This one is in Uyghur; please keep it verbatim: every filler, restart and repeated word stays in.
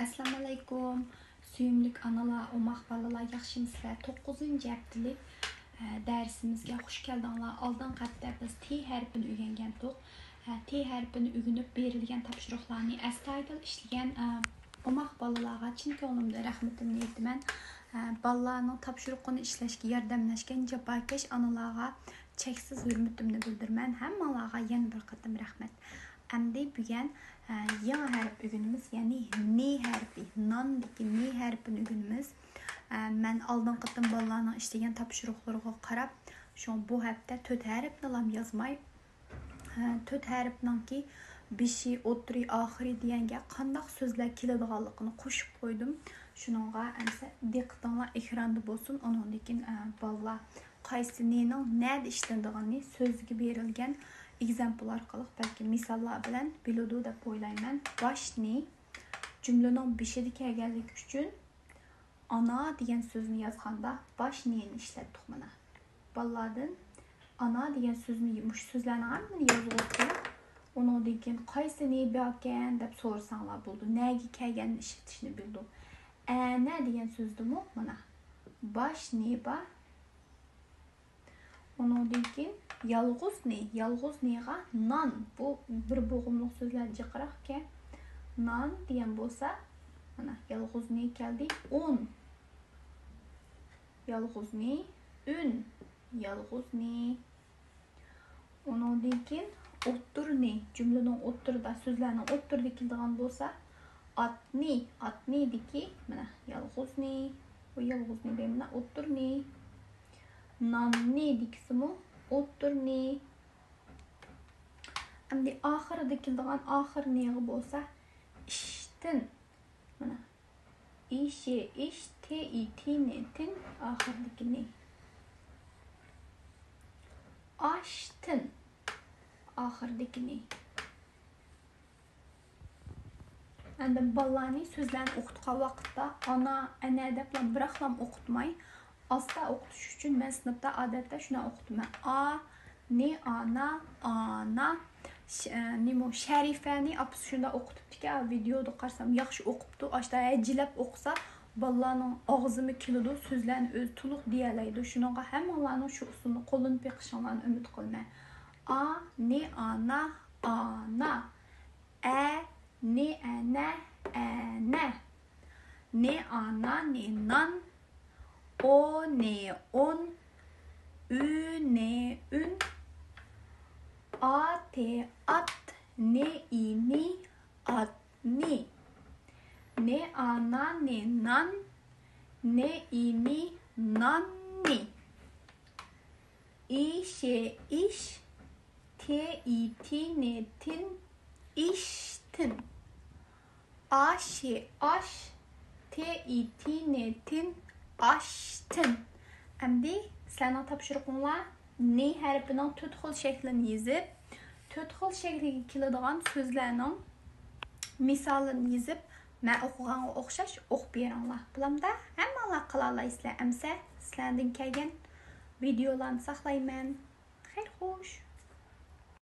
ئەسسالامۇئەلەيكۇم. سۆيۈملۈك ئانىلار، ئوماق بالىلار، ياخشىمۇسىلەر؟ توققۇزىنچى ھەپتىلىك، ئە، دەرسىمىزگە خۇش كەلدىڭلار. ئالدىنقى ھەپتە بىز تى ھەرپىنى ئۆگەنگەنتۇق. ئە، تى ھەرپىنى ئۆگىنىپ بېرىلگەن تاپشۇرۇقلارنى ئەستايىدىل ئىشلىگەن، ئە، ئوماق بالىلارغا چىن كۆڭلۈمدىن رەھمىتىمنى ئېيتىمەن. ئە، بالىلارنىڭ تاپشۇرۇقىنى ئىشلەشكە ياردەملەشكەن جاپاكەش ئانىلارغا چەكسىز ھۆرمىتىمنى بىلدۈرىمەن. ھەممىڭلارغا يەنە بىر قېتىم رەھمەت. ئەمدى بۈگۈن، ئە، يېڭى ھەرپ ئۆگىنىمىز، يەنى نى ھەرپى، ناندىكى نى ھەرپىنى ئۆگىنىمىز. ئە، مەن ئالدىنقى قېتىم بالىلارنىڭ ئىشلىگەن تاپشۇرۇقلىرىغا قاراپ، شۇڭا بۇ ھەپتە تۆت ھەرپنىلام يازماي، ئە، تۆت ھەرپنىڭكى بېشى، ئوتتۇرى، ئاخىرى دېگەنگە قانداق سۆزلەر كېلىدىغانلىقىنى قوشۇپ قويدۇم. شۇنىڭغا ئەمسە دىققىتىڭلار ئېكراندا بولسۇن. ئاندىن كېيىن، ئە، بالىلار قايسى نىنىڭ نەدە ئىشلىنىدىغىنىنى سۆزگە بېرىلگەن ئېگزامپل ئارقىلىق، بەلكى مىساللار بىلەن بىلىدۇ دەپ ئويلايمەن. باش نى جۈملىنىڭ بېشىدا كەلگەنلىكى ئۈچۈن، ئانا دېگەن سۆزنى يازغاندا باش نىنى ئىشلەتتۇق مانا. بالىلاردىن ئانا دېگەن سۆزنى، مۇشۇ سۆزلەرنىڭ ھەممىنى يازغۇزۇپ قويۇپ، ئۇنىڭدىن كېيىن قايسى نى باركەن دەپ سورىساڭلار بولىدۇ. نەگە كەلگەننى ئىشلىتىشنى بىلىدۇ. ئەنە دېگەن سۆزدىمۇ مانا باش نى بار. ئۇنىڭدىن كېيىن يالغۇز نى، يالغۇز نىغا نان. بۇ بىر بوغۇملۇق سۆزلەر جىقراقكەن. نان دېگەن بولسا، مانا يالغۇز نى كەلدى. ئۇن، يالغۇز نى، ئۈن، يالغۇز نى. ئۇنىڭدىن كېيىن ئوتتۇرا نى، جۈملىنىڭ ئوتتۇرىدا، سۆزلەرنىڭ ئوتتۇرىدا كېلىدىغان بولسا، ئاتنى، ئاتنىدىكى، مانا يالغۇز نى، بۇ يالغۇز نى دەيمەن، ئوتتۇرا نى. ناننى دېگۈسىمۇ ئوتتۇرا نى. ئەمدى ئاخىرىدا كېلىدىغان ئاخىر نىغا بولسا، ئىشتىن. مانا، ئىشى ئىش، تى ئى تى نى تىن، ئاخىرىدىكى نى. ئاشتىن، ئاخىرىدىكى نى. ئەمدى بالىلارنى سۆزلەرنى ئوقۇتقان ۋاقىتتا ئانا، ئەنە دەپلا بىراقلام ئوقۇتماي، ئاستا ئوقۇتۇش ئۈچۈن مەن سىنىپتا ئادەتتە شۇنداق ئوقۇتىمەن. ئا، نى، ئانا، ئانا. ش-، ئە، نېمە، شەرىپەنى ئاپىسى شۇنداق ئوقۇتۇپتىكەن، ۋىدېودا قارىسام ياخشى ئوقۇپتۇ. ئاشتا ھەجىلەپ ئوقۇسا، بالىلارنىڭ ئاغزىمۇ كېلىدۇ، سۆزلەرنى ئۆزى تولۇق دېيەلەيدۇ. شۇنىڭغا ھەممىڭلارنىڭ شۇ ئۇسۇلنى قوللىنىپ بېقىشىڭلارنى ئۈمىد قىلىمەن. ئا، نى، ئانا، ئانا. ئە، نى، ئەنە، ئەنە. نى، ئانا، نى، نان. ئو، نى، ئون. ئۈ، نى، ئۈن. ئا، تى، ئات. نى، ئى، نى، ئاتنى. نى، ئانا، نى، نان. نى، ئى، نى، ناننى. ئى، شى، ئىش. تى، ئى، تى، نى، تىن. ئىشتىن. ئا، شى، ئاش. تى، ئى، تى، نى، تىن. ئاشتىن. ئەمدى سىلەرنىڭ تاپشۇرۇقۇڭلار نى ھەرپىنىڭ تۆت خىل شەكلىنى يېزىپ، تۆت خىل شەكىلگە كېلىدىغان سۆزلەرنىڭ مىسالىنى يېزىپ، مەن ئوقۇغانغا ئوخشاش ئوقۇپ بېرىڭلار. بولامدا؟ ھەممىڭلار قىلالايسىلەر. ئەمسە سىلەردىن كەلگەن ۋىدېئولارنى ساقلايمەن. خەير خوش!